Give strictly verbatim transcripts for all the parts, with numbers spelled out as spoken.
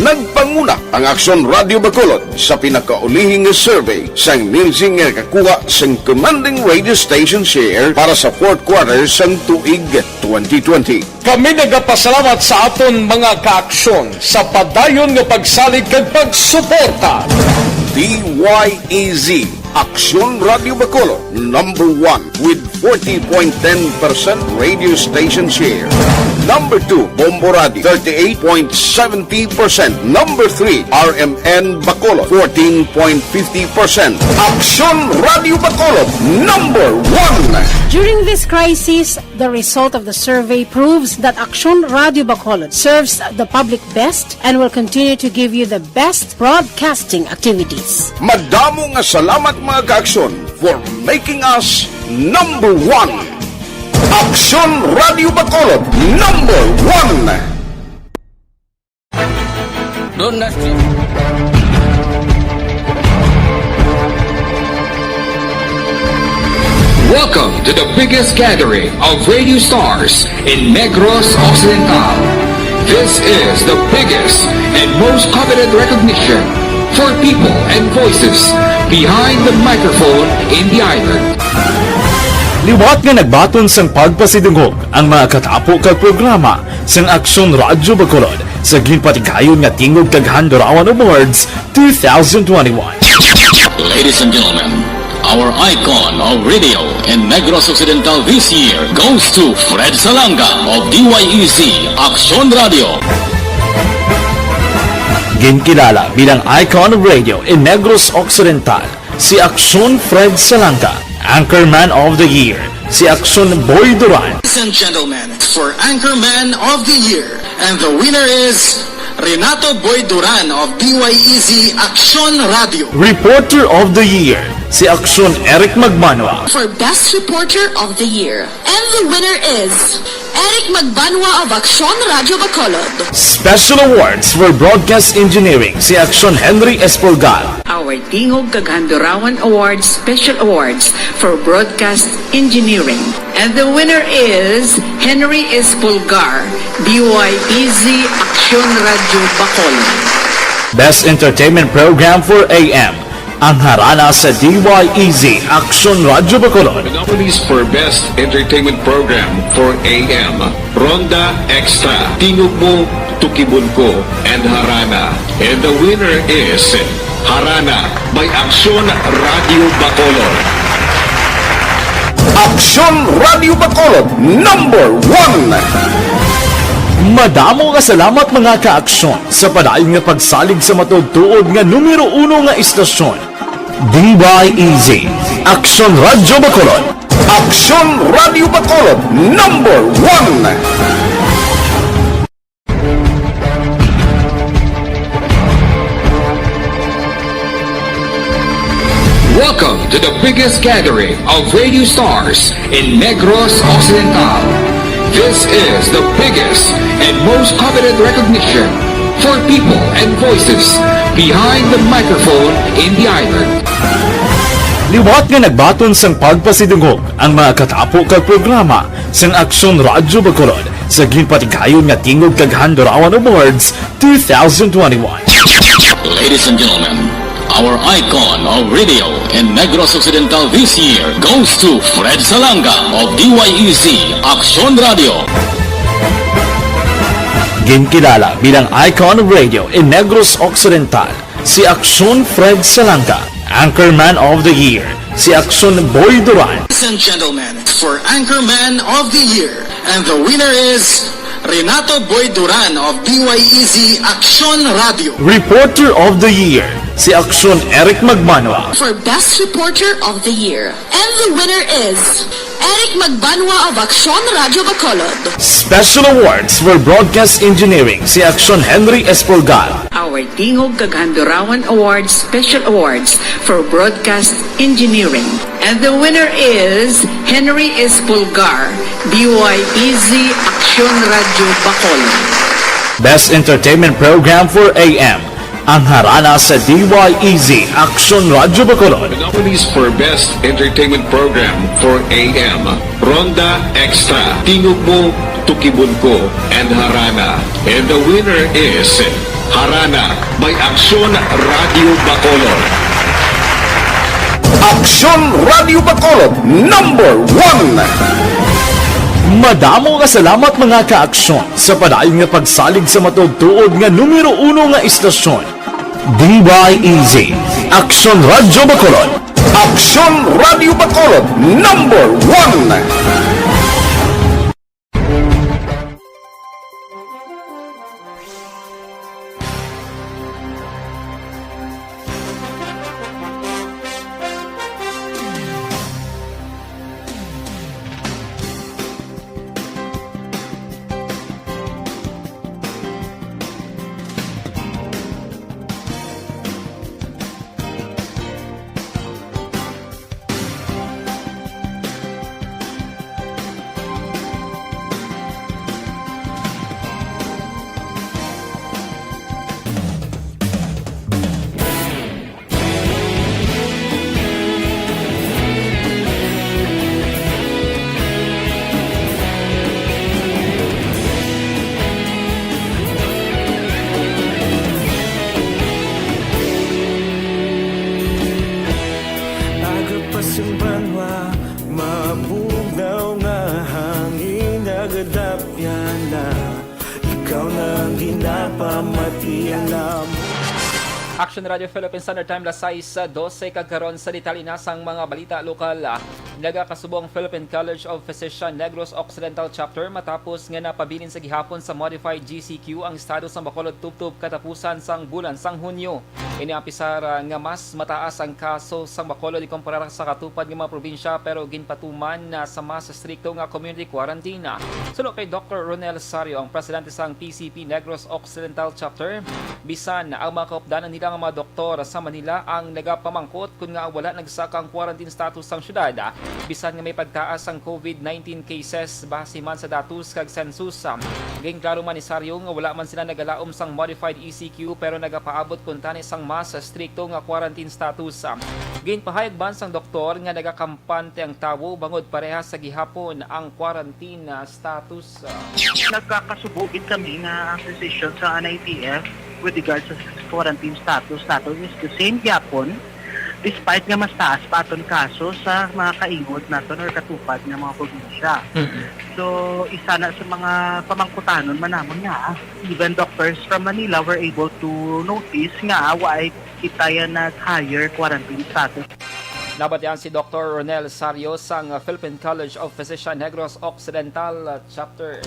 Nagpanguna ang Aksyon Radio Bacolod sa pinakaulihi nga survey sang Nielsen nga nakakuha sang commanding radio station share para sa fourth quarter sang tuig twenty twenty. Kami nagapasalamat sa aton mga kaaksyon sa padayon nga pagsalig kag pagsuporta. D Y E Z, Aksyon Radio Bacolod, number one with forty point ten percent radio station share. Number two, Bombo Radio, thirty-eight point seventy percent. Number three, R M N Bacolod, fourteen point fifty percent. Aksyon Radio Bacolod, number one. During this crisis, the result of the survey proves that Aksyon Radio Bacolod serves the public best and will continue to give you the best broadcasting activities. Madamo nga salamat, mga kaaksyon, for making us number one. Aksyon Radio Bacolod, number one. Don't ask me. Welcome to the biggest gathering of radio stars in Negros Occidental. This is the biggest and most coveted recognition for people and voices behind the microphone in the island. Liwat nga nagbaton sang pagpasidungog ang mga katapo kag programa sang Aksyon Radyo Bacolod sa ginpatigayon nga Tingog kag Handurawan Awards two thousand twenty-one. Ladies and gentlemen, our icon of radio in Negros Occidental this year goes to Fred Salanga of D Y E Z Aksyon Radio. Ginkilala bilang icon of radio in Negros Occidental si Aksyon Fred Salanga, Anchorman of the Year si Aksyon Boy Duran. Ladies and gentlemen, for Anchorman of the Year, and the winner is Renato Boy Duran of D Y E Z Aksyon Radio. Reporter of the Year si Aksyon Eric Magbanwa. For Best Reporter of the Year, and the winner is Eric Magbanwa of Aksyon Radio Bacolod. Special Awards for Broadcast Engineering si Aksyon Henry Espolgar. Our Tingog kag Handurawan Awards Special Awards for Broadcast Engineering. And the winner is Henry Espolgar, D Y E Z Aksyon Radio Bacolod. Best Entertainment Program for A M, ang Harana sa D Y E Z Aksyon Radio Bacolod. The nominees for Best Entertainment Program for A M, Ronda Extra, Tingog Mo, Tukibon Ko, and Harana. And the winner is Harana by Aksyon Radio Bacolod. Aksyon Radio Bacolod, number one. Madamo nga salamat, mga kaaksyon, sa padayon nga pagsalig sa matuod-tuod nga numero uno nga istasyon. D Y E Z, Aksyon Radio Bacolod. Aksyon Radio Bacolod, number one. Welcome to the biggest gathering of radio stars in Negros Occidental. This is the biggest and most coveted recognition for people and voices behind the microphone in the island. Liwat nga nagbaton sang pagpasidungog ang mga katapo kag programa sang Aksyon Radyo Bacolod sa ginpatigayon nga Tingog kag Handurawan Awards two thousand twenty-one. Ladies and gentlemen, our icon of radio in Negros Occidental this year goes to Fred Salanga of D Y E Z Aksyon Radio. Ginkilala bilang icon of radio in Negros Occidental si Aksyon Fred Salanga, Anchorman of the Year si Aksyon Boy Duran. Ladies and gentlemen, for Anchorman of the Year, and the winner is Renato Boy Duran of D Y E Z Aksyon Radio. Reporter of the Year si Aksyon Eric Magbanwa. For Best Reporter of the Year, and the winner is Eric Magbanwa of Aksyon Radyo Bacolod. Special Awards for Broadcast Engineering si Aksyon Henry Espolgar. Our Tingog kag Handurawan Awards Special Awards for Broadcast Engineering. And the winner is Henry Espolgar, D Y E Z Aksyon Radyo Bacolod. Best Entertainment Program for A M, ang Harana sa D Y E Z Aksyon Radyo Bacolod. The nominees for Best Entertainment Program for A M, Ronda Extra, Tingog Mo, Tukibon Ko, and Harana. And the winner is Harana by Aksyon Radio Bacolod. Aksyon Radio Bacolod, number one. Madamo nga salamat, mga ka-aksyon, sa padayon nga pagsalig sa matuod-tuod nga numero uno nga istasyon. D Y E Z, Aksyon Radyo Bacolod. Aksyon Radyo Bacolod, number one. Nagapasimbanwa, mabugnaw nga hangin, nagadapya na. Ikaw na ang ginapamati ang amo. Action Radio Philippines Standard Time, las sais dose, kag karon sa detalye na sang mga balita lokal. Nagakasubo ang Philippine College of Physician Negros Occidental Chapter matapos nga napabilin sa gihapon sa modified G C Q ang estado sang Bacolod tubtob katapusan sang bulan sang Hunyo. Ini ang pisar, ah, nga mas mataas ang kaso sang Bacolod ikumparar sa katupad nga mga probinsya, pero ginpatuman na sa mas estrikto nga community quarantine. Suno kay Doktor Ronel Sario, ang presidente sang P C P Negros Occidental Chapter, bisan ang mga kaupdanan nila nga mga doktor sa Manila ang nagapamangkot kon ngaa wala nagsaka ang quarantine status sang syudad, bisan nga may pagtaas ang COVID nineteen cases base man sa datos kag census. Ginklaro man ni Sario nga wala man sila nagalaom sang modified E C Q, pero nagapaabot kuntani sang mas estrikto nga quarantine status. Ginpahayag man sang doktor nga nagakampante ang tawo bangod parehas sa gihapon ang quarantine status. Nagkakasubo gid kami nga ang decision sa N I T F with regards sa quarantine status naton is the same gyapon, despite nga mas taas pa aton kaso sa mga kaingod naton or katupad nga mga probinsya. Mm-mm. So, isa na sa mga pamangkutanon man namon nga, even doctors from Manila were able to notice nga waay kita yan nag-higher quarantine status. Nabatian si Doktor Ronel Sario sang Philippine College of Physician Negros Occidental Chapter.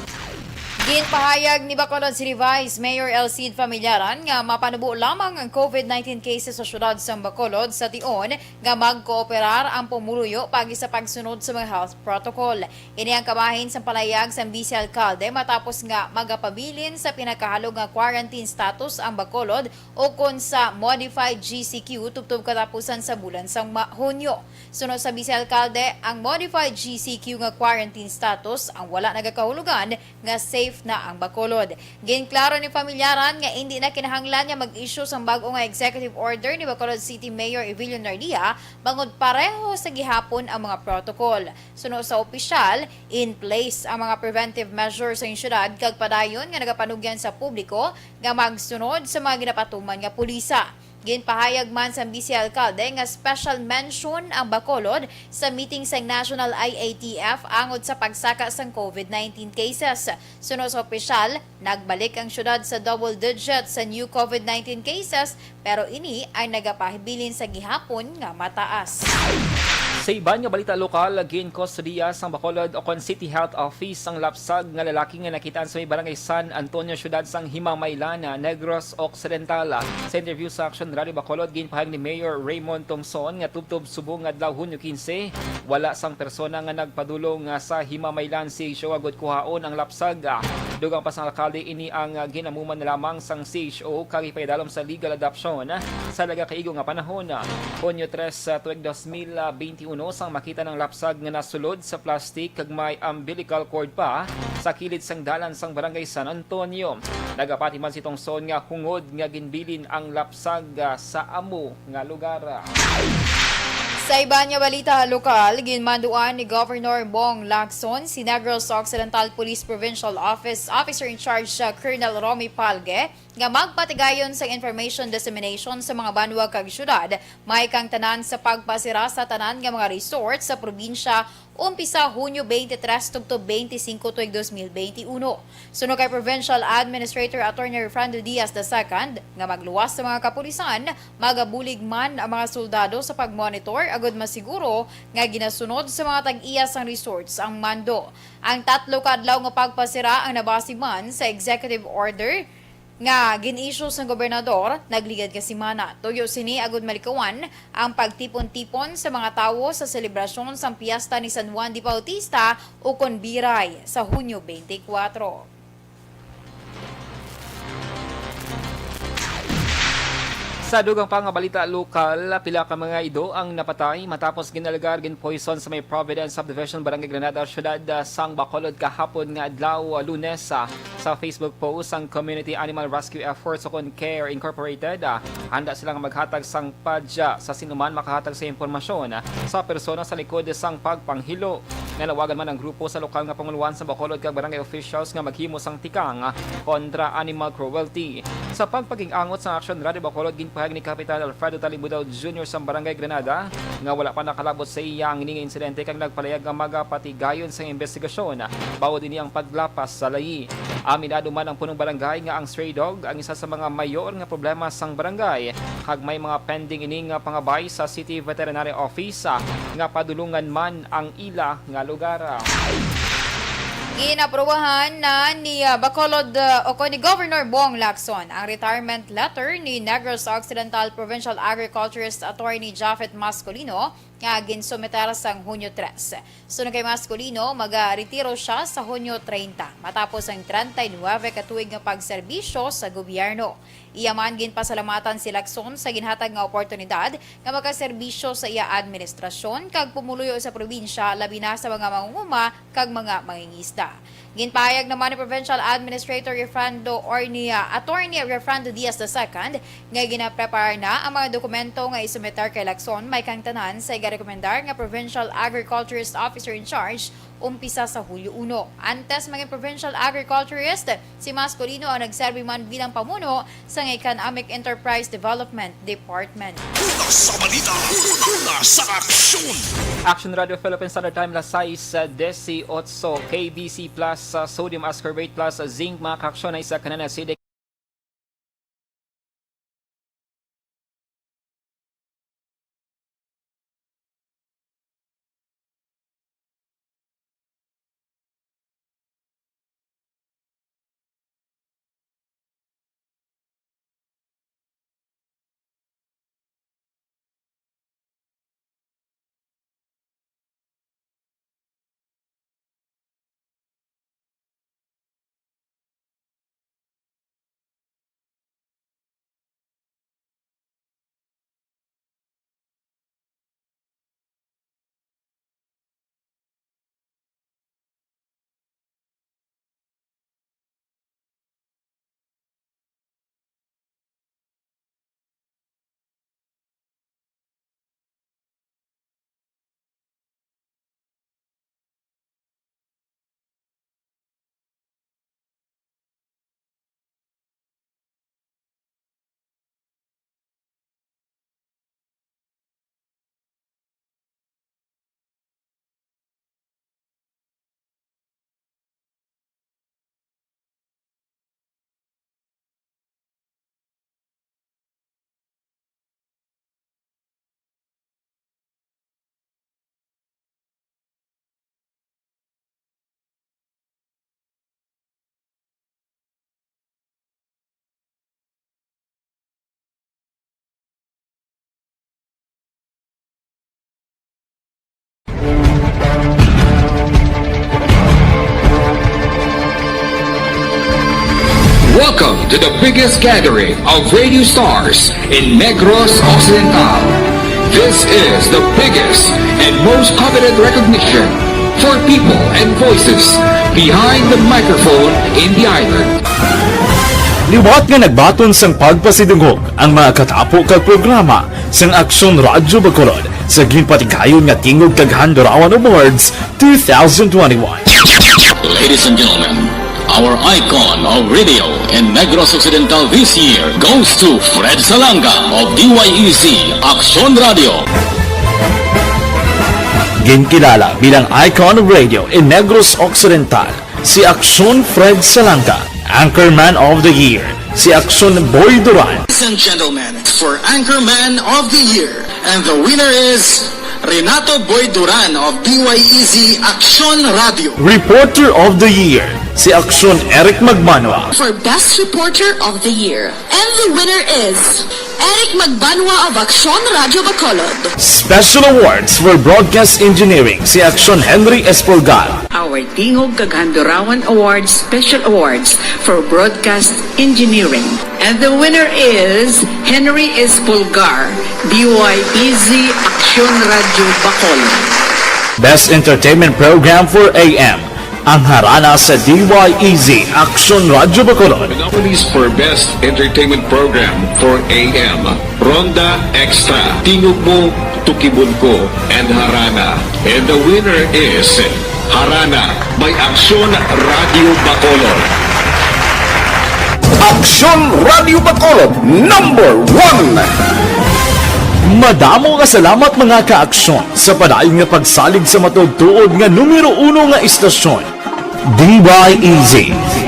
Ginpahayag ni Bacolod City Vice Mayor Elcid Famillaran nga mapanubo lamang ang COVID nineteen cases sa siyudad sang Bacolod sa tion nga magkooperar ang pumuluyo paagi sa pagsunod sa mga health protocol. Ini ang kabahin sang palayag sang Vice Alcalde matapos nga magapabilin sa pinakahalog nga quarantine status ang Bacolod ukon sa modified G C Q tubtob katapusan sa bulan sang Ma-, Hunyo. Suno sa Vice Alcalde, ang modified G C Q nga quarantine status ang wala nagakahulugan nga safe na ang Bacolod. Ginklaro ni Famillaran nga indi na kinahanglan nga mag-issue sang bag-o nga executive order ni Bacolod City Mayor Evelio Nardia bangod pareho sa gihapon ang mga protocol. Suno sa opisyal, in place ang mga preventive measures sa syudad kag padayon nga nagapanugyan sa publiko nga magsunod sa mga ginapatuman nga pulisa. Ginpahayag man sang Vice Alcalde nga special mention ang Bacolod sa meeting sang National I A T F angod sa pagsaka sang COVID nineteen cases. Suno sa opisyal, nagbalik ang syudad sa double digit sa new COVID nineteen cases, pero ini ay nagapabilin sa gihapon nga mataas. Sa iban nga balita lokal, ginkustodiya sang Bacolod ukon City Health Office ang lapsag nga lalaki nga nakitaan sa may Barangay San Antonio, siyudad sang Himamaylan, Negros Occidental. Sa interview sa Action Radio Bacolod, ginpahayag ni Mayor Raymond Tongson nga tubtob subong nga adlaw, Hunyo quince, wala sang persona nga nagpadulong, ah, sa Himamaylan C H O agud kuhaon ang lapsag. Dugang pa sang alkalde, ini ang, ah, ginamuman na lamang sang C H O kag ipaidalom sa legal adoption sa nagakaigo nga panahon. Hunyo tres, ah, tuig dos mil benti uno, sang makita ang lapsag nga nasulod sa plastic kag may umbilical cord pa sa kilid sang dalan sang Barangay San Antonio. Nagapati man si Tongson nga hungod nga ginbilin ang lapsag, ah, sa amo nga lugar. Sa iban nga balita lokal, ginmanduan ni Governor Bong Lacson si Negros Occidental Police Provincial Office Officer in Charge, uh, Colonel Romy Palge, nga magpatigayon sang information dissemination sa mga banwa kag syudad, may kang tanan sa pagpasira sa tanan nga mga resort sa probinsya, umpisa Hunyo twenty-three tubtob twenty-five tuig twenty twenty-one. Suno kay Provincial Administrator Attorney Refrando Diaz the second, nga magluwas sa mga kapulisan, magabulig man ang mga soldado sa pagmonitor agud masiguro nga ginasunod sa mga tag-iya sang resorts ang mando. Ang tatlo ka adlaw nga pagpasira ang nabase man sa executive order nga gin-issue sang gobernador nagligad nga semana. Tuyo sini agud malikawan ang pagtipon-tipon sa mga tawo sa selebrasyon sang piyesta ni San Juan de Bautista ukon Biray sa Hunyo twenty-four. Sa dugang pa nga balita lokal, pila ka mga ido ang napatay matapos ginalegar ginpoison sa may Providence Subdivision, Barangay Granada, siyudad, ah, sang Bacolod kahapon nga adlaw, Lunes. Ah, sa Facebook post ang Community Animal Rescue Efforts o kon care Incorporated, ah, handa sila nga maghatag sang padya sa sinuman makahatag sa impormasyon, ah, sa persona sa likod sang pagpanghilo. Nanawagan man ang grupo sa lokal nga panguluan sa Bacolod kag barangay officials nga maghimo sang tikang, ah, kontra animal cruelty. Sa pagpakig-angot sang Aksyon Radio Bacolod, ginpahayag ni Kapitan Alfredo Talibudaw Junior sang Barangay Granada nga wala pa nakalabot sa iya ang ini nga insidente kag nagpalayag nga magapatigayon sang investigasyon bawod ini ang paglapas sa layi. Aminado man ang punong barangay nga ang stray dog ang isa sa mga mayor nga problema sang barangay, kag may mga pending ini nga pangabay sa City Veterinary Office, ah, nga padulungan man ang ila nga lugar. Ginaprubahan na ni, ah, Bacolod, ah, o kon ni Governor Bong Lacson ang retirement letter ni Negros Occidental Provincial Agriculturist Attorney Japhet Mascolino nga ginsumiter sang Hunyo tres. Suno kay Mascolino, magaretiro sia sa Hunyo treinta, matapos ang treinta y nueve ka tuig nga pagserbisyo sa gobyerno. Iya man ginpasalamatan si Lacson sa ginhatag nga oportunidad nga makaserbisyo sa iya administrasyon kag pumuluyo sa probinsya, labi na sa mga mangunguma kag mga mangingisda. Ginpahayag naman ni Provincial Administrator Refrando or ni, ah, Attorney Refrando Diaz the second nga ginapreparar na ang mga dokumento nga isumiter kay Lacson, may kang tanan sa igarekomendar nga Provincial Agriculturist Officer in Charge umpisa sa Hulyo uno. Antes maging Provincial Agriculturist, si Mascolino ang nagserbi man bilang pamuno sang Economic Enterprise Development Department. Una sa balita, una sa aksyon. Action Radio Philippines Standard Time, las sais dieciocho, K B C plus, uh, sodium ascorbate plus, uh, zinc, mga kaaksyon, ay sa kanana acidic. Welcome to the biggest gathering of radio stars in Negros Occidental. This is the biggest and most coveted recognition for people and voices behind the microphone in the island. Liwat nga nagbaton sang pagpasidungog ang mga katapo kag programa sang Aksyon Radyo Bacolod sa ginpatigayon nga Tingog kag Handurawan Awards two thousand twenty-one. Ladies and gentlemen, our icon of radio in Negros Occidental this year goes to Fred Salanga of D Y E Z Aksyon Radio. Ginkilala bilang icon of radio in Negros Occidental, si Aksyon Fred Salanga, Anchorman of the Year, si Aksyon Boy Duran. Ladies and gentlemen, for Anchorman of the Year, and the winner is Renato Boy Duran of D Y E Z Aksyon Radio. Reporter of the Year, si Aksyon Eric Magmanwa. For Best Reporter of the Year, and the winner is Eric Magbanwa of Aksyon Radyo Bacolod. Special Awards for Broadcast Engineering, si Aksyon Henry Espolgar. Our Tingog kag Handurawan Awards Special Awards for Broadcast Engineering. And the winner is Henry Espolgar, D Y E Z Aksyon Radyo Bacolod. Best Entertainment Program for A M, ang Harana sa D Y E Z Aksyon Radyo Bacolod. The nominees for Best Entertainment Program for A M, Ronda Extra, Tingog Mo, Tukibon Ko, and Harana. And the winner is Harana by Aksyon Radyo Bacolod. Aksyon Radyo Bacolod, number one. Madamo nga salamat, mga ka-aksyon, sa padayon nga pagsalig sa matuod-tuod nga numero uno nga istasyon, D Y E Z,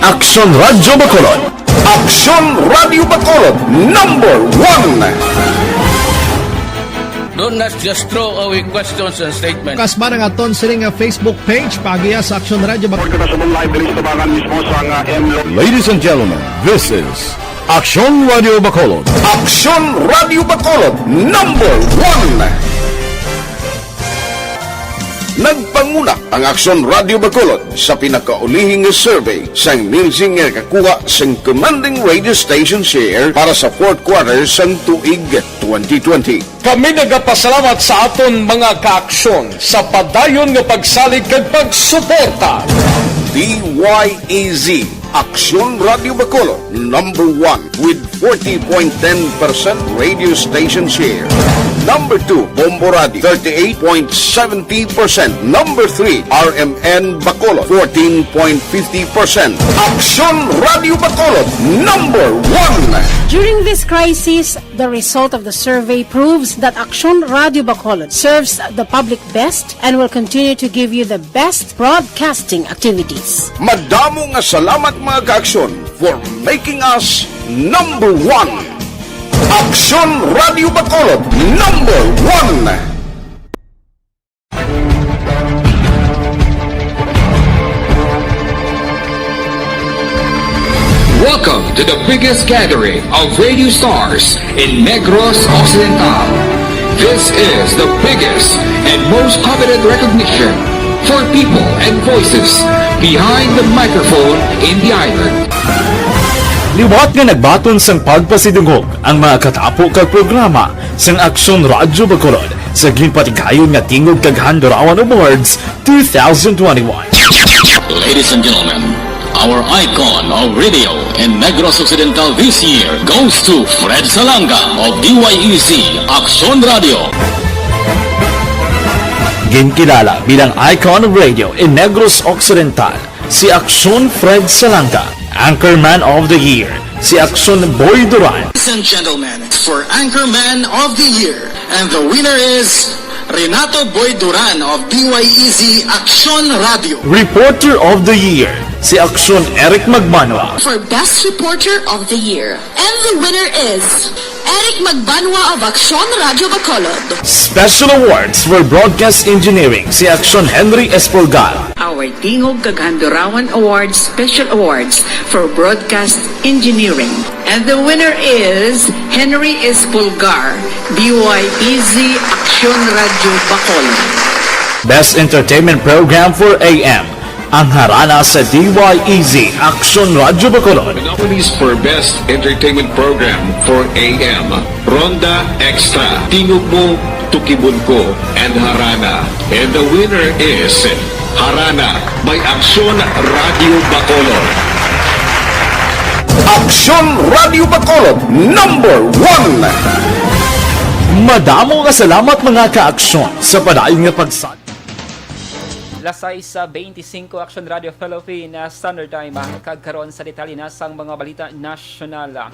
Aksyon Radyo Bacolod. Aksyon Radyo Bacolod, number one. Don't not just throw away questions and statements. Kasba ang aton sini nga Facebook page, paagiha sa Aksyon Radyo Bacolod. Kita sa live diri sa tabangan mismo sa nga M Lo- Ladies and gentlemen, this is Aksyon Radio Bacolod. Aksyon Radio Bacolod, number one. Nagpanguna ang Aksyon Radio Bacolod sa pinakaulihing survey sang Nielsen nga nakakuha sang commanding radio station share para sa fourth quarter sang tuig twenty twenty. Kami nagapasalamat sa aton mga kaaksyon sa padayon nga pagsalig kag pagsuporta. D Y E Z, Aksyon Radio Bacolod, number one with forty point ten percent radio station share. Number two, Bombo Radio, thirty-eight point seventy percent. Number three, R M N Bacolod, fourteen point fifty percent. Aksyon Radio Bacolod, number one. During this crisis, the result of the survey proves that Aksyon Radio Bacolod serves the public best and will continue to give you the best broadcasting activities. Madamo nga salamat, mga kaaksyon, for making us number one. Aksyon Radio Bacolod, number one. Welcome to the biggest gathering of radio stars in Negros Occidental. This is the biggest and most coveted recognition for people and voices behind the microphone in the island. Liwat nga nagbaton sang pagpasidungog ang mga katapo kag programa sang Aksyon Radyo Bacolod sa ginpatigayon nga Tingog kag Handurawan Awards two thousand twenty-one. Ladies and gentlemen, our icon of radio in Negros Occidental this year goes to Fred Salanga of D Y E Z Aksyon Radio. Ginkilala bilang icon of radio in Negros Occidental, si Aksyon Fred Salanga, Anchorman of the Year, si Aksyon Boy Duran. Ladies and gentlemen, for Anchorman of the Year, and the winner is Renato Boy Duran of D Y E Z Aksyon Radio. Reporter of the Year, si Aksyon Eric Magmanwa. For Best Reporter of the Year, and the winner is Eric Magbanwa of Aksyon Radio Bacolod. Special Awards for Broadcast Engineering, si Aksyon Henry Espolgar. Our Tingog kag Handurawan Awards Special Awards for Broadcast Engineering. And the winner is Henry Espolgar, D Y E Z Aksyon Radio Bacolod. Best Entertainment Program for A M, ang Harana sa D Y E Z Aksyon Radio Bacolod. The nominees for Best Entertainment Program for A M, Ronda Extra, Tingog Mo, Tukibon Ko, and Harana. And the winner is Harana by Aksyon Radio Bacolod. Aksyon Radio Bacolod, number one. Madamo nga salamat, mga ka-aksyon, sa padayon nga pagsa- Las sais sa twenty-five, Aksyon Radio Philippine, ah, Standard Time, ah, kag karon sa detalye na sang mga balita nasyonal. Ah,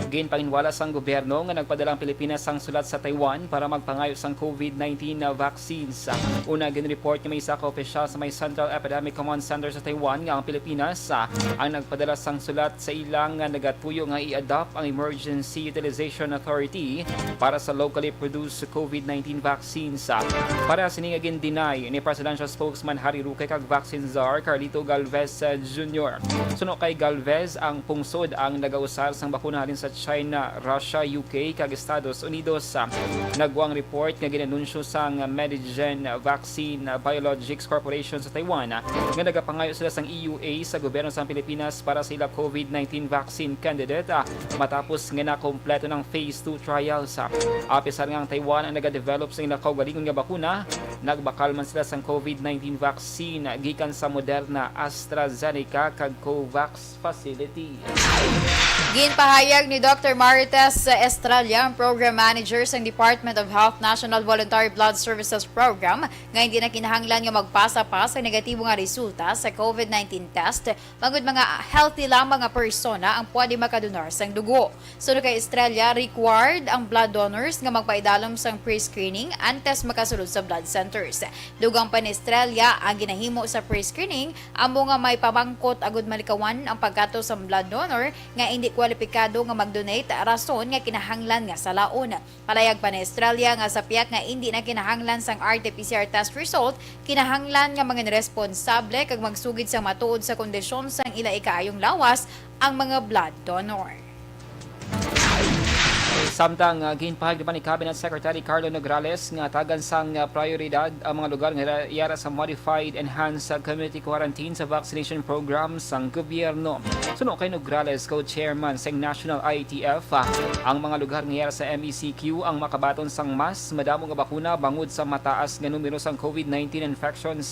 ginpanginwala sang gobyerno nga nagpadala ang Pilipinas sang sulat sa Taiwan para magpangayo sang COVID nineteen na vaccines. Ah, una, ginreport nga may isa ka opisyal sa may Central Epidemic Command Center sa Taiwan nga ang Pilipinas, ah, ang nagpadala sang sulat sa ila nga nagatuyo nga i-adopt ang Emergency Utilization Authority para sa locally produced COVID nineteen vaccines. Para sini nga gin-deny ni Presidential Spokesman Harry Roque kag Vaccine Czar Carlito Galvez, uh, Junior. Suno kay Galvez, ang pungsod ang nagausar sang bakuna halin sa China, Russia, U K, kag Estados Unidos. Nagwa ang report nga ginanunsyo sang Medigen Vaccine Biologics Corporation sa Taiwan nga nagapangayo sila sang E U A sa gobyerno sang Pilipinas para sa ila COVID nineteen vaccine candidate, ah, matapos nga nakompleto ng phase two trials. Apisar nga ang Taiwan ang nagadevelop sa ila kaugalingon nga bakuna, nagbakal man sila sang COVID nineteen vaccine gikan sa Moderna, AstraZeneca, kag COVAX facility. Ginpahayag ni Doctor Marites Estrella, ang Program Manager sang Department of Health National Voluntary Blood Services Program, nga hindi na kinahanglan nga magpasa pa sa negatibo nga resulta sa COVID nineteen test, bangod mga healthy lamang nga persona ang pwede makadonar sang dugo. Suno kay Estrella, required ang blood donors nga magpaidalom sang pre-screening antes makasulod sa blood centers. Dugang pa ni Estrella, ang ginahimo sa pre-screening amo nga may pamangkot agud malikawan ang pagkadto sang blood donor nga indi kwalipikado nga mag-donate, rason nga kinahanglan nga salaon. Palayag pa ni Estrella nga sa piyak nga indi na kinahanglan sang R T P C R test result, kinahanglan nga mangin responsable kag magsugid sang matuod sa kondisyon sang ila ikaayong lawas ang mga blood donor. Samtang, ah, ginpahayag naman ni Cabinet Secretary Carlo Nograles nga tagan sang, ah, prioridad ang mga lugar nga yara sa modified enhanced community quarantine sa vaccination program sang gobyerno. Suno kay Nograles, co-chairman sang National I E T F, ah, ang mga lugar nga yara sa M E C Q ang makabaton sang mas madamo nga bakuna bangod sa mataas nga numero sang COVID nineteen infections.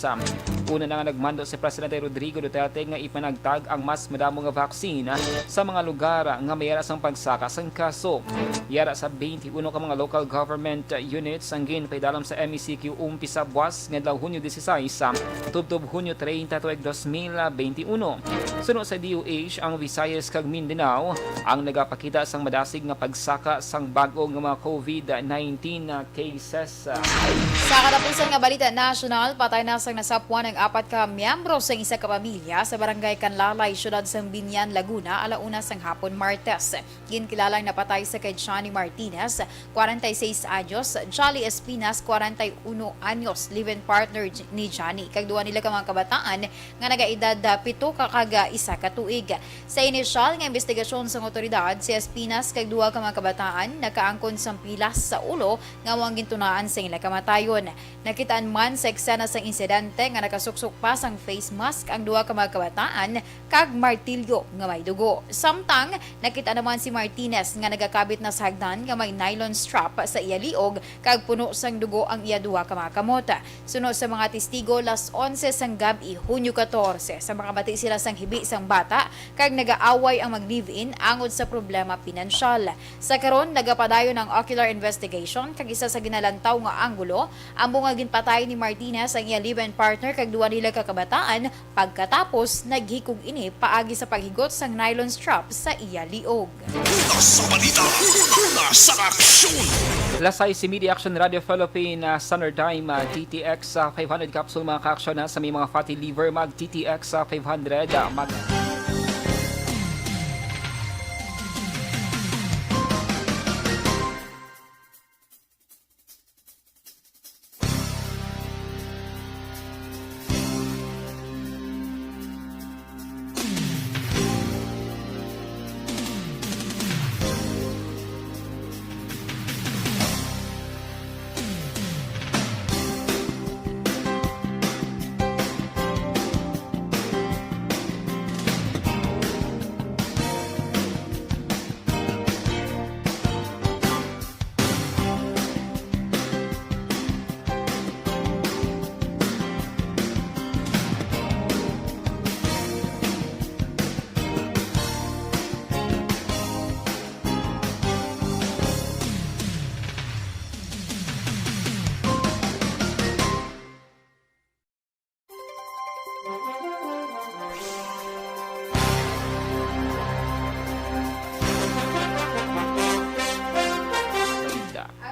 Una na nga nagmando si Presidente Rodrigo Duterte nga ipanagtag ang mas madamo nga vaccine sa mga lugar nga may yara sang pagsaka sang kaso. Yara sa twenty-one ka mga local government units ang ginpaidalom sa M E C Q umpisa buwas nga adlaw Hunyo dieciséis, tubtob Hunyo treinta tuig dos mil veintiuno. Suno sa D O H, ang Visayas kag Mindanao ang nagapakita sang madasig nga pagsaka sang bag-o nga mga COVID nineteen cases. Sa katapusan nga balita nasyonal, patay na sang nasapwan ang apat ka miyembro sang isa ka pamilya sa barangay Canlalay, siyudad sang Biñan, Laguna, alauna sang hapon, Martes. Ginkilalang napatay sa kay Johnny Martinez, kwarenta y seis anyos, Jolly Espinas, kwarenta y uno anyos, live-in partner j-, ni Johnny, kag duha nila ka mga kabataan nga nagaedad, ah, pito ka kag, ah, isa ka tuig. Sa inisyal nga imbestigasyon sang awtoridad, si Espinas kag duha ka mga kabataan nakaangkon sang pilas sa ulo nga amo ang gintunaan sa ila kamatayon. Nakitaan man sa eksena sang insidente nga nakasuksok pa sang face mask ang duha ka mga kabataan kag martilyo nga may dugo. Samtang, nakita naman si Martinez nga nagakabit na sa hagdan nga may nylon strap sa iya liog kag puno sang dugo ang iya duha ka mga kamot. Suno sa mga testigo, las onse sang gab-i, Hunyo katorse, sa makabati sila sang hibi sang bata kag nagaaway ang mag-live-in angod sa problema pinansyal. Sa karon, nagapadayon ang ocular investigation kag isa sa ginalantaw nga anggulo amo nga ginpatay ni Martinez ang iya live-in partner kag duha nila ka kabataan, pagkatapos naghikog ini paagi sa paghigot sang nylon strap sa iya liog. Una sa balita, una sa aksyon. Las sais y media, Action Radio Philippine, ah, Standard Time, ah, D T X, ah, five hundred capsule, mga ka-aksyon, ah, sa may mga fatty liver, mag-D T X, ah, five hundred, ah, mag-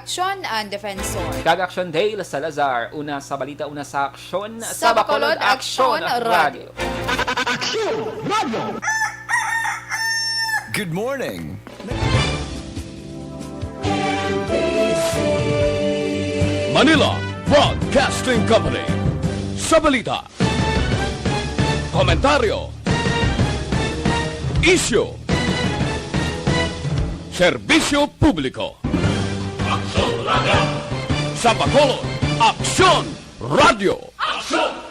Aksyon ang Defensor. Kag Aksyon Dale Salazar, una sa balita, una sa aksyon. Sa Bacolod, Aksyon Radio. Aksyon Radio! Good morning. Manila Broadcasting Company. Sa balita, komentaryo, isyu, serbisyo publiko. Aksyon Radio. Sa Bacolod, Aksyon Radio. Aksyon